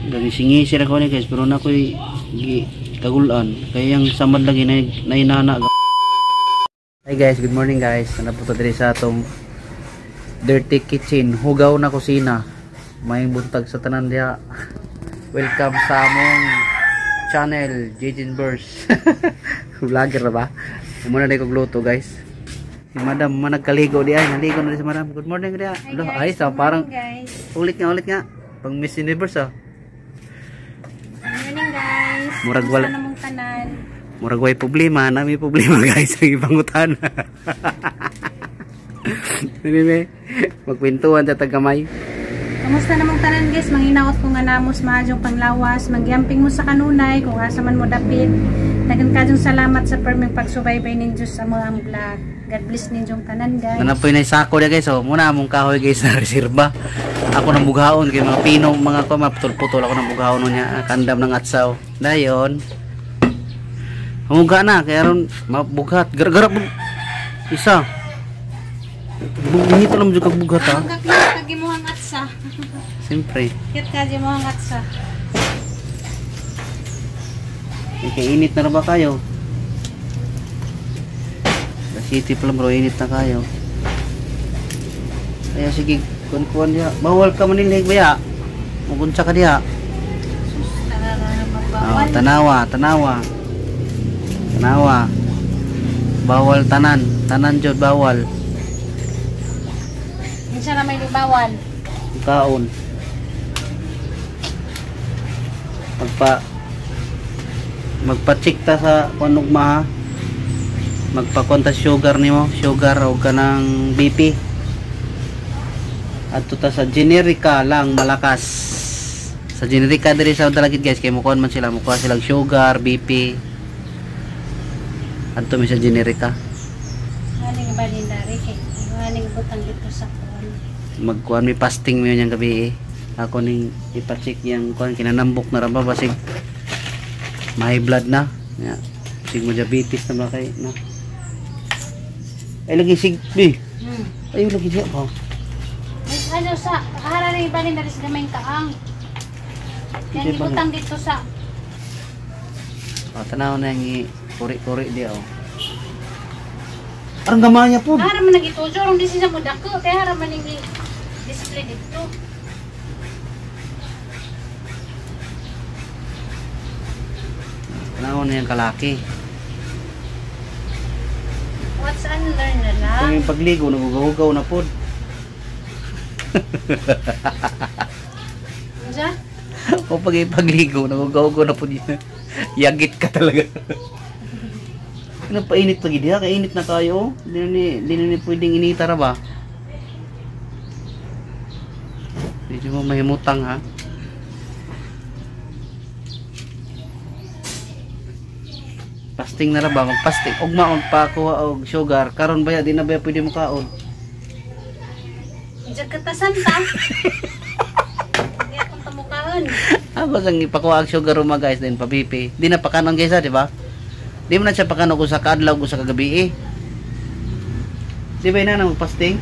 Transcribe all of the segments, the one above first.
Gagisingisi ra ko ni guys, pero na ko'y kagulan. Kaya yung samad lagi na nainana. Hi guys, good morning guys. Napunta diri sa atong dirty kitchen, hugaw na kusina. May buntag sa tanan diha. Welcome sa among channel, Jejin Burst. Vlogger na ba? Muna na kog luto guys. Si Madam man nagkaligo di ay, naligo na si Madam. Good morning diha. Hi guys, Ay, so parang guys. Ulit nga, ulit nga. Pang Miss Universe ah. Good morning guys. Murag wala. Namong tanan. Murag way problema, nami problema guys ang ipangutan. Nini, magkwentuhan ta tagamay. Kamusta namong tanan guys? Manginaot ko nga namos maadyong panglawas, magyamping mo sa kanunay kung asa man mo dapit. Daghang kadyong salamat sa perming pagsubaybay ninyo sa mga vlog. God bless ninyong tanan guys. Nanapoy na sako dia guys. So muna among kahoy guys na reserba. Ako nang bughaon kay mga pino, mga ko maputol-putol ako nang bughaon niya kandam ng atsaw. Dayon. Humuga na kay aron mabughat. Gargarap isa. Bughi lang jud kag bughat ha. Ang cute kag imuhang atsa. Siyempre. Cute ka imuhang atsa. Eh, kay init na ra ba kayo? Sa city pa lang bro, init na kayo. Kaya sige, kuan-kuan diha. Bawal ka manilhig ba ya? Mugunsa ka diha. Oh, tanawa, tanawa. Tanawa. Bawal tanan, tanan jud bawal. Unsa na may bawal? Kaon. Magpa-check ta sa kuan ugma ha. Magpa-konta sugar nimo, sugar o kanang BP. Adto ta sa Generika lang malakas. Sa Generika diri sa Dalagit guys kay mukuan man sila, mukuha silang sugar, BP. Adto mi sa Generika. Aning balindari kay aning butang dito sa kuan. Magkuan mi fasting mi yang gabi eh. Ako ning ipa-check yang kuan kinanambok na ra ba basig may blood na. Ya. Sig mo diabetes na ba kay na. Ay lagi sig bi. Ay lagi siya pa. Ano sa hara rin balindari sa gamay kaang. Yan ibutang dito sa. Oh, tanaw na yung kuri-kuri di oh. Arang gamaya po. Hara man nagitujo rong di siya mo dako kay hara man ning display dito. Tanaw na yung kalaki. What's unlearn na lang. Kung yung pagligo, nagugaw-ugaw na po. Unsa? O pag ipagligo, nagugaw-ugaw na po yun. Yagit ka talaga. Ano painit lagi diha? Kainit na kayo. Di na ni pwedeng inita ra ba? Medyo mo mahimutang ha. Fasting na ra ba? Magpasting. Ugma magpakuha og sugar. Karon ba ya? Di na ba ya pwede mo kaon? Diyan katasan ta. Hindi akong tamukaon. Ako sang ipakuha ang sugar ruma guys, then pa-BP. Di na pakanon guys ha, di ba? Di mo na siya pakanon kung sa kaadlaw kung sa kagabi eh. Di ba ina magpasting?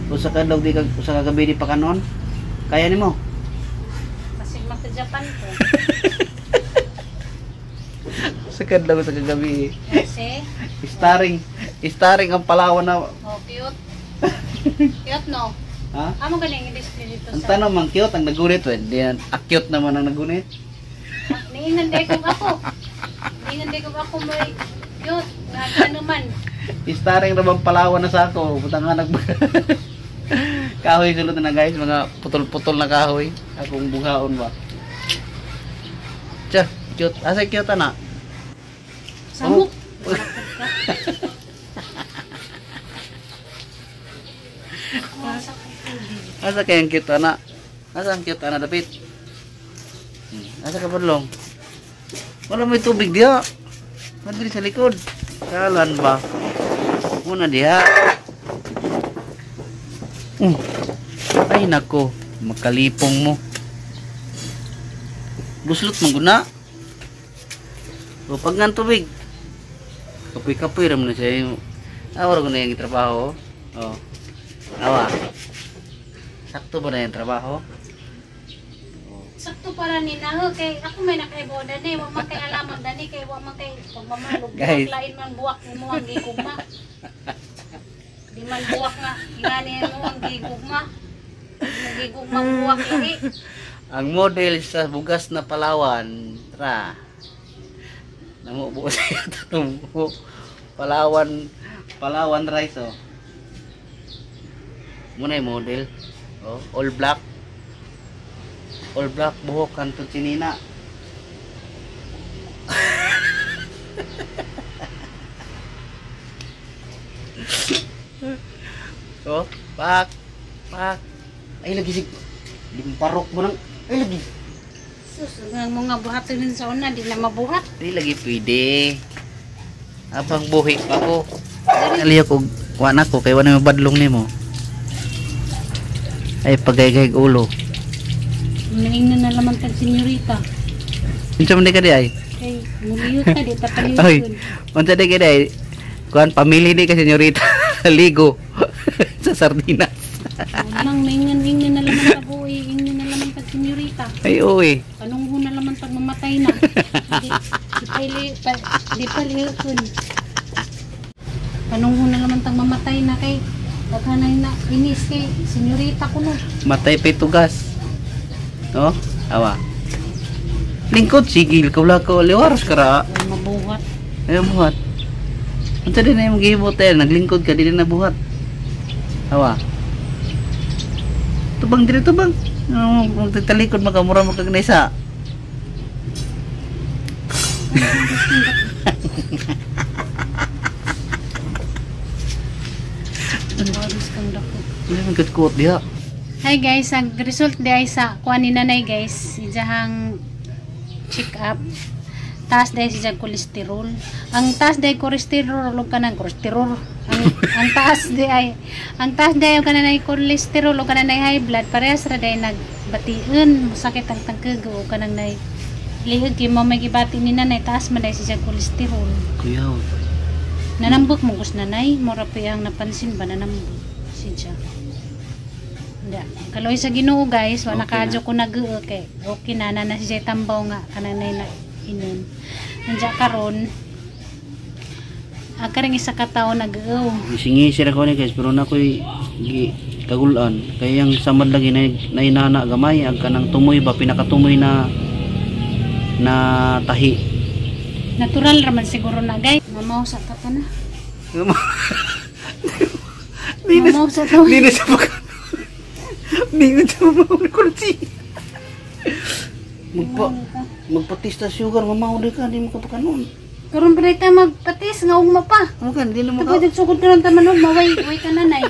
Kung sa kaadlaw di ka kung sa kagabi di pakanon? Kaya nimo? Basig maka Japan ko. Sa kaadlaw sa kagabi eh. Kasi Starring ang Palawan na. Oh, cute. Cute no. Ha? Amo galing display dito Ang sa. tanong mang cute ang nagunit well. Diyan acute naman ang nagunit. Niingan day kong ako. Niingan day kong ako may cute nga ano man. Starring ra bang Palawan na sako. Butang nga nag kahoy sulod na guys, mga putol-putol na kahoy. Akong bughaon ba. Tiya, cute. Asa cute ana? Samok. Oh. Asa kayang cute ana? Asa ang cute ana dapit? Asa ka padlong? Wala may tubig diha. Madiri sa likod. Kalan ba? Una diha. Ay nako, makalipong mo. Buslot man guna. O pag ngan tubig. Kapoy-kapoy ra man na siya. Awa ra guna yung trabaho. Oh. Awa. Sakto ba na yung trabaho? Sakto para ni naho kay ako may nakaibo dani, wa man kay alamon dani kay wa man kay pagmamahal og Guys. buwak lain man buwak imo ang gigugma. Di man buwak nga ingani mo ang gigugma. Imong gigugma buwak lagi. Ang model sa bugas na Palawan, tra. Namubuo siya ito. Palawan, Palawan rice oh. Muna yung model. Oh, all black. All black buhok kanto sinina. Oh, pak, pak. Ay lagi sig limparok mo nang. Ay lagi. Sus, ang mga buhaton din sa una di na mabuhat. Di lagi pwede. Abang buhi pa ko. Aliyo ko wa na ko kay wa na mabadlong nimo. Ay pagaygay ulo. Naingnan na laman tag senyorita. Unsa man di ka di ay? Kay muliyot ta di ta Oy, paliyot. unsa di ka di ay? Kuan pamili di ka senyorita. Ligo sa sardinas. Unang naingnan-ingnan na laman tag uwi, ingnan na laman tag senyorita. Ay uwi. Panungho na laman tag mamatay na. Di, di pa di pa lihokon. Panungho na laman tag mamatay na kay daghanay na inis kay senyorita ko no. Matay pa tugas. No? Awa. Lingkod sigil ko ko liwaros kara. Ay mabuhat. Ay buhat. Unsa din na imong gihimo te? Naglingkod ka dili na buhat. Awa. Tubang diri tubang. Magtatalikod makamura mo kag nisa. Oras kang dako. Hindi man kuot diha. Hi guys, ang result di ay sa kuan ni nanay guys, ijahang check up. Taas dahil siya kolesterol. Ang taas dahil kolesterol ug kanang kolesterol. Ang taas di ay ang taas dahil kanang ay kolesterol ug kanang ay high blood parehas ra dahil nagbation, masakit ang tangkag ug kanang nay lihog kay mo may gibati ni nanay taas man dahil siya kolesterol. Kuyaw. Nanambok mo kus nanay, mura pa yang napansin ba nanambok siya. Hindi. Kaloy sa Ginoo guys, wala Okay kadyo ko nag kay okay na na na siya tambaw nga kananay na inon. Nandiya karon akaring isa ka tawo nag Singi sira ko ni guys pero na ko'y gi kagulan kay ang samad lagi na nainana gamay ang kanang tumoy ba pinakatumoy na na tahi. Natural raman siguro na guys. Mamaw sa kata na. Mamaw sa tawo. Di na siya maka. Di na siya makakulsi. Magpatista sugar mamaw di ka di mo ka pakanon. Karon pa ta magpatis nga ugma pa. Ano ka di na maka. Pwede sugod karon ta manog maway way ka nanay.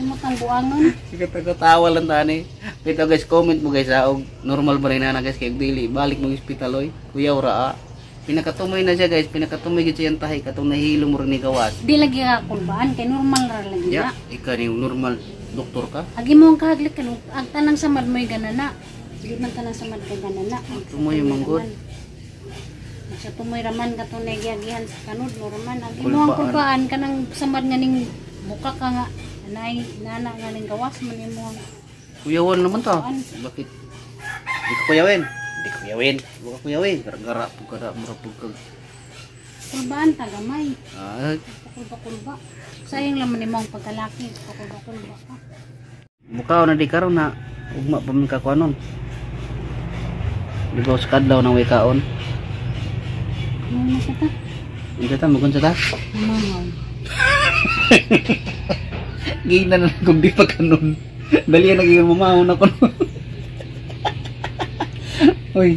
Imo kang buangon. Katawa lang tani. Pero guys, comment mo guys ha, og normal ba rin na guys kay dili balik mo ospital oy. Kuyaw ra ah. Pinakatumoy na siya guys, pinakatumoy gid siya ang tahi katong nahilo mo rin ni gawas. Di lagi ka kulbaan kay normal ra lagi Ya, na. ikaw ni normal doktor ka. Agi mo ang kahaglik kan ang tanang samad mo'y ganana. Di man tanang samad kay ganana. Tumoy manggod. Sa tumoy raman katong nagiagihan sa kanod mo raman. Agi mo ang Kulbaan. kulbaan kanang samad nga ning buka ka nga anay nana nga ning gawas man imo ang Kuyawan naman ta. Kuan. Bakit? Di ka kuyawin. Di ka kuyawin. Di ka kuyawin. Gara-gara pug kada mura pug kag. kulbaan ta gamay. Ah, Kulba-kulba. Sayang laman nimo ang pagkalaki. Kulba-kulba ka. Mukha na di karon na ugma pa man ka kuanon. Di ba sa kadlaw nang way kaon? Ano na sa ta? Unsa ta magunsa ta? Mamaw. Gina na lang kung di pa kanon. Dali na naging mamahon ako. Uy.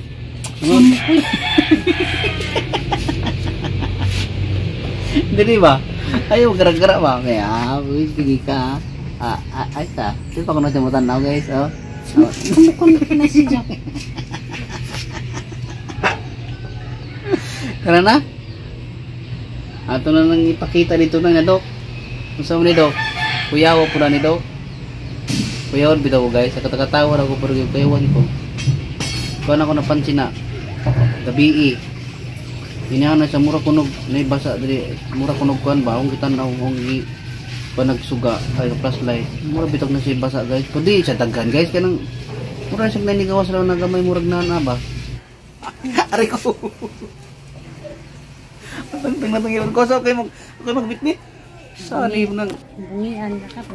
Dili ba? Ayaw, gara-gara ba? Kaya, uy, sige ka. Ah, ah, ay sa. Di pa ko na siya matanaw, guys. Oh. Oh. Kumukon na si Jack. Tara na. Ato na nang ipakita dito na nga, Dok. Unsa man ni Dok? Kuyawa po na ni Dok. Kuyawan bitaw ko, guys. Sa katakatawa ako pero kuyawan ko. Kuan ako napansin na gabi. Inahan na sa mura kunog nay basa diri mura kunog kuan ba akong gitan-aw akong gi kuan nagsuga ay flashlight. Mura bitog na siya basa guys. Kundi sa daghan guys kanang Murag siya nanigawas raw na gamay murag na ba? Aray ko. Tang tang ilang ko so kay mag kay magbitbit. Sali mo nang Bungian ka po.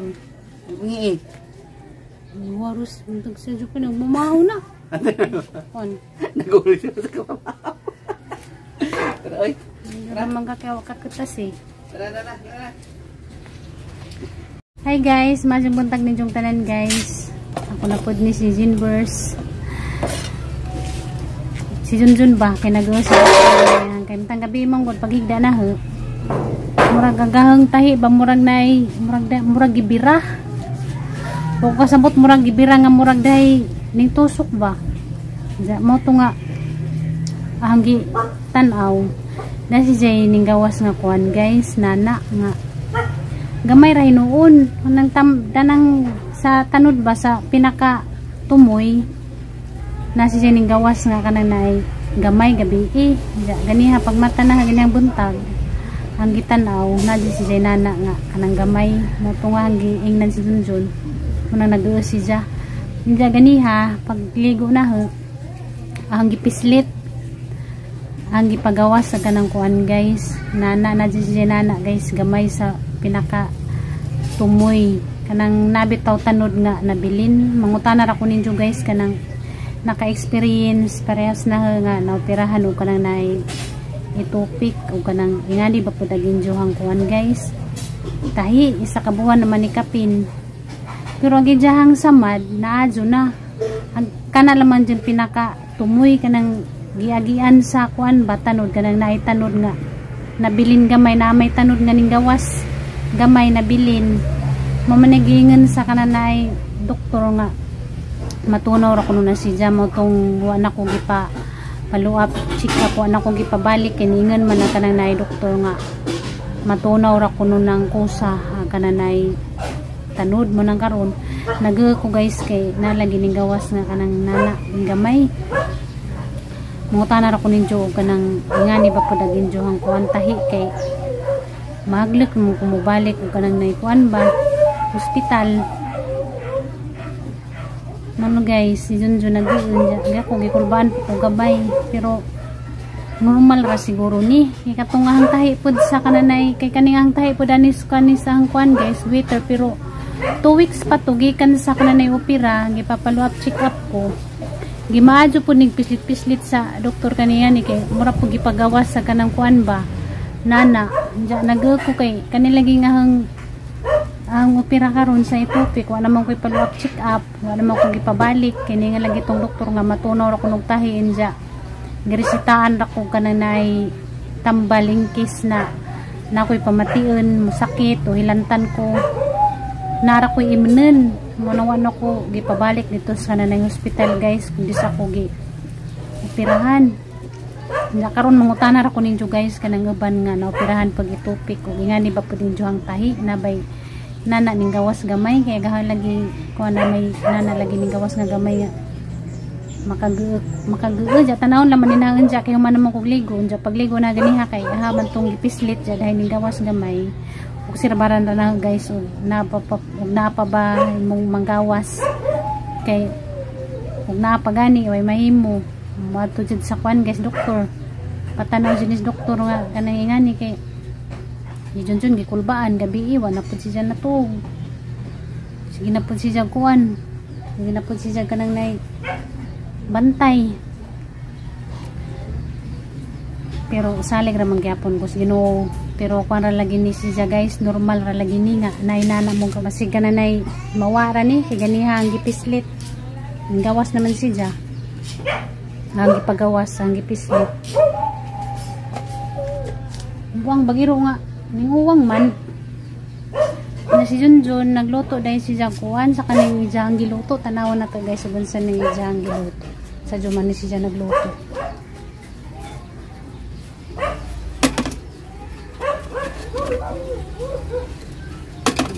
bungi. Warus buntag sa Japan ang mamaho na. Kon. Nagulo siya sa kamamaw. Tara oy. Ramang kakawa kakutas eh. Tara tara tara. Hi guys, maayong buntag ninyong tanan guys. Ako na pod ni si Jinbers. Si Junjun ba kay nag-usa. Kay matang gabi mong gud paghigda na ho. Murag gagahang tahi ba murag nay murag da, murag gibira. Kung kasabot murag gibira nga murag day ning tusok ba. Ja mo to nga ahanggi tan-aw. Na si Jay ning gawas nga kuan guys, nana nga gamay ra hinuon nang tam danang sa tanod ba sa pinaka tumoy na si ning gawas nga kanang naay gamay gabi eh. Ja, ganiha pagmata na ganiyang buntag ang gitan-aw na di si Jay nana nga kanang gamay mo tunga ang giingnan si Junjun unang nag-uos si Ja. Ja ganiha pagligo na ho ang gipislit ang gipagawas sa kanang kuan guys, nana na di si Jay nana guys gamay sa pinaka tumoy kanang nabitaw tanod nga nabilin. Mangutana ra ko ninyo guys kanang naka-experience parehas na nga naoperahan o kanang naay itupik o kanang ingani ba pud aginjohang kuan guys tahi isa ka buwan naman ni kapin, pero ang gijahang samad naadyo na ang kana laman dyan pinaka tumoy kanang giagian sa kuan ba tanod kanang naay tanod nga nabilin gamay na may tanod nga ning gawas gamay nabilin mo man sa kananay doktor nga matunaw ra kuno na si Jam tong wa na ko gipa follow up check up, wa na ko gipabalik kay ningan man na kananay doktor nga matunaw ra kuno nang kusa kananay tanod mo nang karon nag ko guys kay nalagi ning gawas nga kanang nana ning gamay. Mangutana ra ko ninyo og kanang ingani ba pud aginjohang kuan tahi kay maglek mo kumubalik og kanang naikuan ba hospital. Mano guys, si Junjun nag-uun dyan. Ako gikulbaan po ko gabay pero normal ra siguro ni. Kay katong ahang tahi pod sa kananay kay kaning ahang tahi pod anis kanis ang kuan guys waiter, pero 2 weeks pa to gikan sa kananay opera gipapalo up check up ko. Gimaadyo pod ning pislit-pislit sa doktor kaniya ni kay mura po gipagawas sa kanang kuan ba nana. Diya nag ko kay kanila gi nga ang opera karon sa itupik wa naman koy follow up check up, wa naman ko gipabalik kini nga lagi tong doktor nga matunaw ra kunog tahi inja giresitaan ra ko kananay tambal in case na nakoy pamation musakit o hilantan ko nara koy imnen mo na wa na ko gipabalik dito sa kananay hospital guys kundi sa ko gi operahan. Nga karon mangutana ra ko ninyo guys kanang uban nga naoperahan pag itupik og ingani ba pud ninyo ang tahi na bay nana ning gawas gamay kay gahan lagi ko na may nana lagi ning gawas nga gamay nga makag ja tanawon laman ni naon ja kay human naman kog ligo ja pagligo na ganiha kay aha man tong gipislit ja dahil ning gawas gamay ug sirbaran ra na guys og napa ba imong manggawas kay ug naa pa gani way mahimo moadto jud sa kuan guys doktor patanaw jud ni doktor nga kanang ingani kay si Junjun gikulbaan gabi iwan na pud siya natug. Sige na pud siya kuan. Sige na pud siya kanang nay bantay. Pero salig ra man gyapon ko sa Ginoo. Pero kuan ra lagi ni siya guys, normal ra lagi ni nga nainana mo ka basig ka na nay mawara ni kay ganiha ang gipislit. Ang gawas naman siya. Ang gipagawas ang gipislit. Buang bagiro nga ninguwang man na si Junjun nagluto dahil si Jaguan sa kaning ijang giluto. Tanawan na to guys ug unsa ning ijang giluto sa juman ni siya nagluto.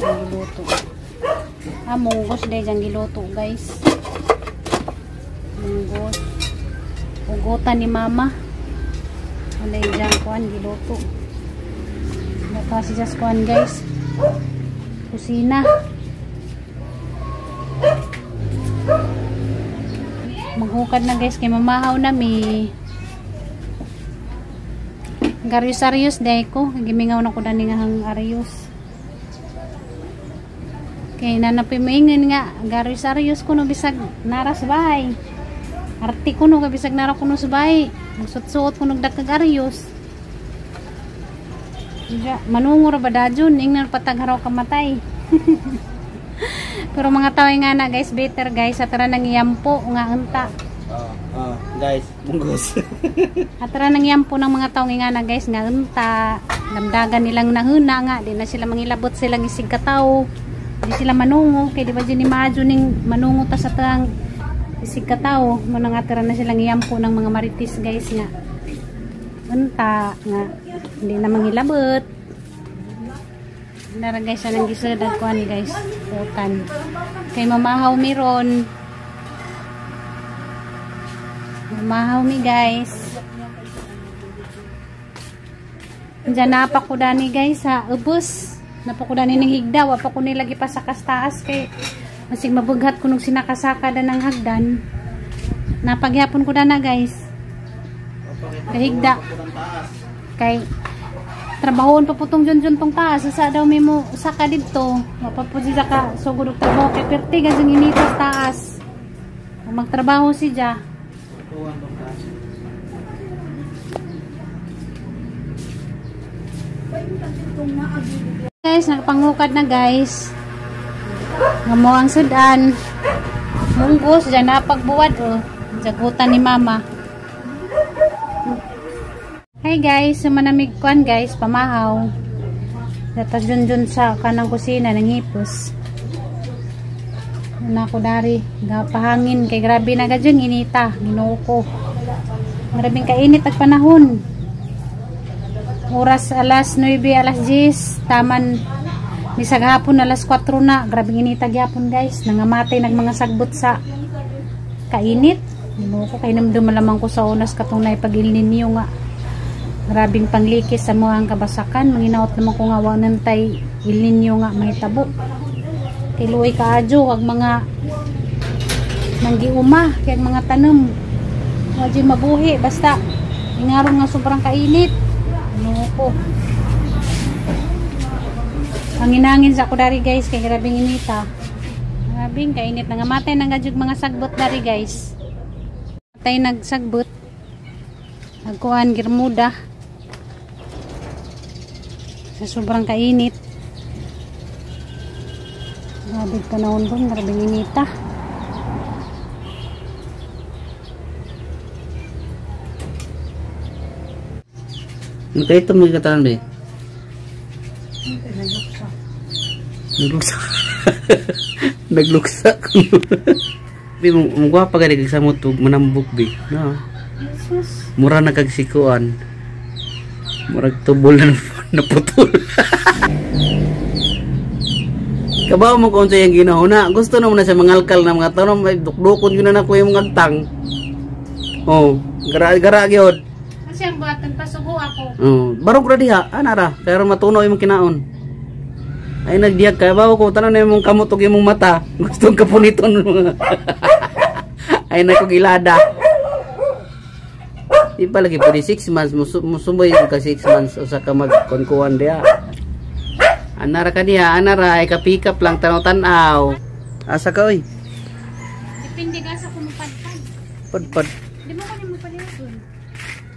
Giluto munggos dahil jang giluto guys, munggos ugotan ni mama ano ijang kuan giluto. Kasi just kuan guys kusina. Maghukad na guys kay mamahaw na mi. Garyos-aryos dahil ko. Gimingaw na ko dani nga hang aryos. Kay nanapoy moingon nga garyos-aryos kuno bisag naras bay. Arti kuno ka bisag nara kuno sa bay. Magsut-suot kuno dagkag aryos. Ja, manungo ra ba dajon ingnan patagharaw kamatay. Pero mga tao nga na guys, better guys atara nang yampo nga unta. Guys, munggos. Atara nang yampo ng mga tao nga na guys nga unta. Damdagan nilang nahuna nga di na sila mangilabot silang isig katawo. Di sila manungo kay di ba ni maadyo ning manungo ta sa tang isig katawo. Mo nang atara na silang yampo ng mga marites guys nga unta nga hindi na mangilabot. Nara guys anang gisud kuan guys, utan. Kay mamahaw mi ron. Mamahaw mi guys. Diyan napa ko dani guys sa ubos. Napa ko dani ning higda, wa pa ko nila gipasakas taas kay masig mabughat kunog sinakasaka da ng hagdan. Napagyapon ko dana guys. Kahigda. Kay trabahoon pa putong junjun tong taas sa daw may mo saka didto mapapud siya ka sugod og trabaho kay perti gazing initas taas magtrabaho siya. Guys, nagpangukad na guys. Ngamo ang sudan. Munggos dyan napagbuwad oh. Jagutan ni mama. Hi guys, manamig kuan guys, pamahaw. Data junjun sa kanang kusina nangipos. Una ko dari, gapahangin kay grabe na gadyon inita, Ginoo ko. Grabing kainit ag panahon. Oras alas 9, alas 10, taman bisag hapon alas 4 na, grabing inita gyapon guys, nangamatay nag mga sagbot sa kainit. Ginoo ko kay namdum malamang ko sa unas katunay pag ninyo nga. Grabing panglikis sa mga kabasakan. Manginaot naman ko nga wa nantay ilinyo nga mahitabo. Tiluoy kaadyo ag mga manggiuma kay mga tanom. Wa jud mabuhi basta ingaron nga sobrang kainit. Ano ko. Panginangin sa ko dari guys kay grabing inita. Grabing kainit nangamatay nang gadyug mga sagbot dari guys. Matay nagsagbot. Nagkuan girmuda. Sa sobrang kainit. Grabe panahon doon, grabing inita. Kaya ito magkatalan ba eh? Nagluksa. Nagluksa. Bi, mugwapa ka nagsamot og manambok bi. No. Jesus. Mura na kag sikuan. Murag tubol na naputol. Kabaw mo kung sa iyang ginahuna. Gusto naman na siya mangalkal na mga tanong. Ay, dukdukon yun na nako yung mga agtang. Oh, gara-gara gyud. Kasi ang buhatan pasugo ako. Oh, barog ra diha, ana ra. Pero matunaw imong kinaon. Ay nagdiyag ka, bawo ko tanan na imong kamot ug imong mata. Gustong kapuniton. Ay nako gilada. Di pa lagi pwede 6 months musuboy ka 6 months usa ka magkonkuan diha. Anara ka diha, anara ay ka pick up lang tanaw-tanaw. Asa ka oy? Depende ka sa kumupadpad. Padpad. Di mo kanimo paliton.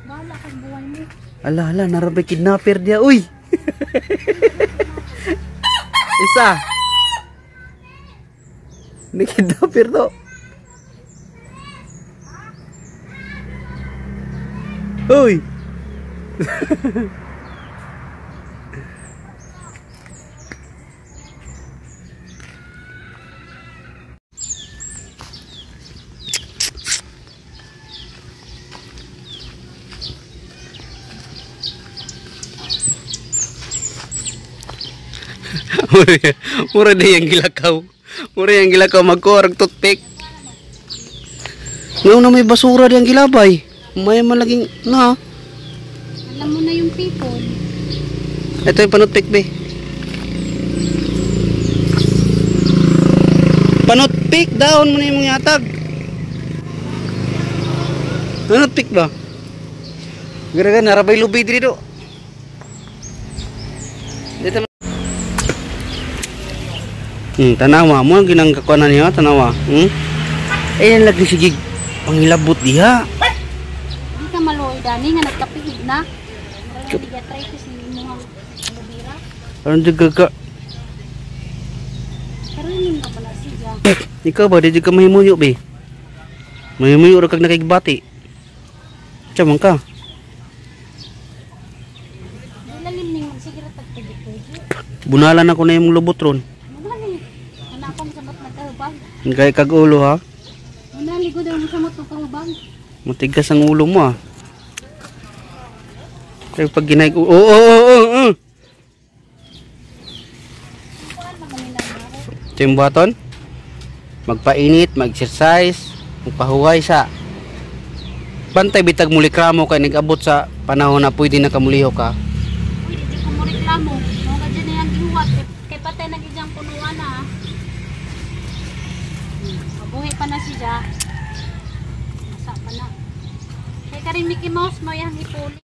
Bahala kag buhay mo. Ala ala narabe kidnapper diha oy. Isa. Ni kidnapper to. Uy. Mura na yung gilakaw. Mura yung gilakaw magkuha og toothpick. Ngayon na may basura diyang gilabay. May malaging na. Alam mo na yung people. Ito yung panutpick, be. Panutpick down mo na yung mga yatag. Ano pick ba? Gara narabay lubi diri do. Dito. Tanawa mo ginang kakuanan niya, tanawa. Eh lagi sige pangilabot diha. Di ka maluoy dani nga nagkapiig na. Murag arthritis ni imong lubira. Aron jud ka. Karon ni ka pala siya. Ikaw ba di jud ka mahimuyo be? Mahimuyo ra kag nakigbati. Tsa man ka. Lalim ning sige ra tagtugi-tugi. Bunalan ako na imong lubot ron. Munali. Ana akong samot nagkahubang. Kay kag ulo ha. Munali gud ang samot nagkahubang. Matigas ang ulo mo ah. Kaya pag ginay ko, oo. Ito yung buhaton. Magpainit, mag-exercise, magpahuway sa. Bantay bitag mulikramo kay nag-abot sa panahon na pwede na kamuliho ka. Uy, di ko mo reklamo. Mo ka dyan ang gihuwat. Kay patay na gidyang punuan na. Mabuhi pa na siya. Masa pa na. Kay karin Mickey Mouse mo yang ipuli.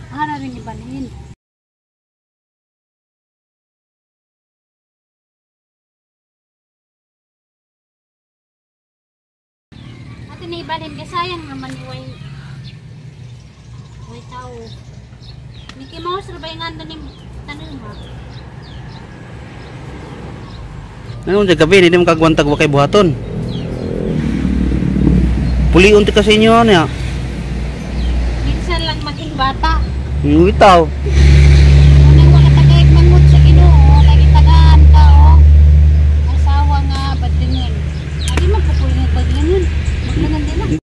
Ara rin ibalhin. Ato na ibalhin kay sayang naman ni way way tao. Mickey Mouse ra ba yung ando ni tanom ha? Ano sa gabi, hindi mo kagwantag wa kay buhaton. Pulion ti kasi inyo ano ya. Minsan lang maging bata. Yung itaw. Unang wala ta kahit mangut sa Ginoo, kay gitagaan ka o. Asawa nga badlingon. Adi man po nga badlingon. Maglangan din na.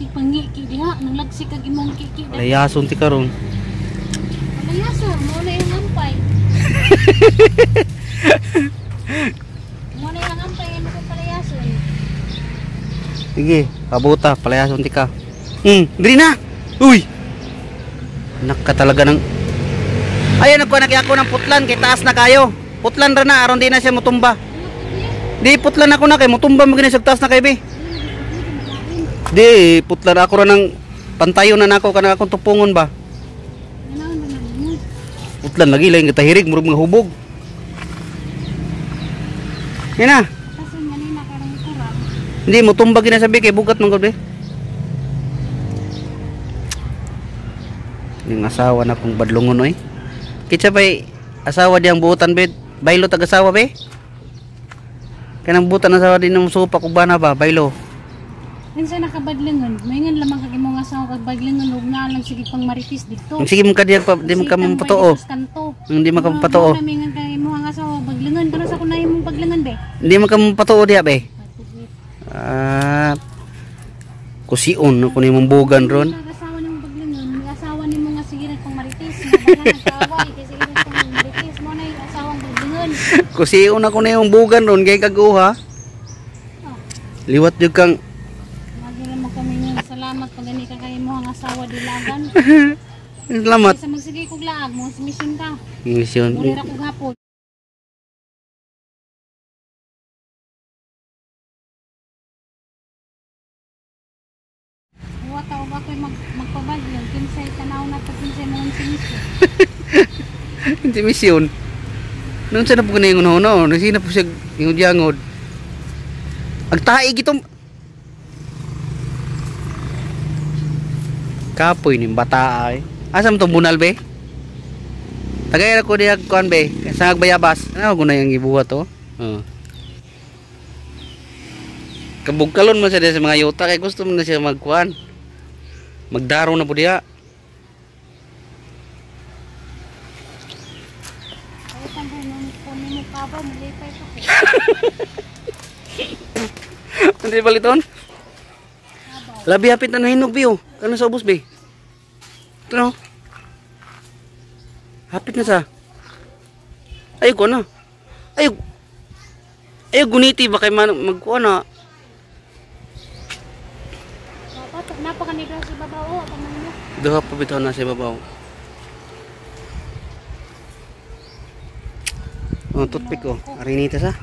Si pangiki diha nang lagsi kag imong kiki. Palayason ti karon. Palayason mo na yung ampay. Mo na yung ampay mo ko palayason. Sige, kabuta, palayason ti ka. Diri na. Uy. Anak ka talaga ng Ayan nagkuha na ako ng putlan kay taas na kayo. Putlan ra na aron di na siya mutumba. Di putlan ako na kay mutumba mo gini sa taas na kay be. Di putlan ako ra ng pantayo na nako kanang akong tupungon ba. Putlan lagi lain gitahirig murag mga hubog. Yan na. Hindi mutumba gina sabi kay bugat man gud be. Yung asawa na kong badlongon oy. Kitsa bay asawa diyang buotan be, baylo tag asawa be. Kanang buotan asawa din ng supa kug bana ba, baylo. Kinsa nakabadlingon, maingon lamang kag imong asawa kag badlingon ug naa lang sige pang maritis didto. Sige mo ka diyan pa, di mo ka mapatuo. Hindi mo ka mapatuo. Maingon kag imong asawa badlingon, pero sa kunay imong badlingon be. Hindi mo ka mapatuo diha be. Ah. Kusion ko ni imong bugan ron. Asawa nimong badlingon, may asawa nimo nga sige pang maritis, nga nagkaaway kay sige pang maritis mo na yung asawang badlingon. Kusion ako na imong bugan ron kay kaguha. Liwat jud kang Salamat pag gani ka kay mo ang asawa dilagan. Salamat. Sa magsige kog laag mo mission ka. Mission. Muli ra kog hapon. Wa ta ba koy magpabagyo kinsay tanaw na to kinsay mo ang mission. Hindi mission. Noon sa na po kanayong no, no, sino po siya yung diangod. Agtaig itong kapoy ning bata ay. Asa mo tong bunal be? Tagay ra ko diha kuan be, sa bayabas. Ano ko na yung gibuhat to? Oh. Kabugkalon man siya diha sa mga yuta kay gusto man na siya magkuan. Magdaro na po diha. Habaw, malipay pa ko. Hindi baliton? Labi hapit na nahinog bi oh. Kano sa ubos bi? Ito no. Hapit na sa. Ay ko na. Ay. Ay guniti ba kay man magkuha na. Bato, napakanigla sa babaw. Oh, tanan niyo. Duha pa bitaw na sa babaw. Oh, toothpick oh. Arinita sa.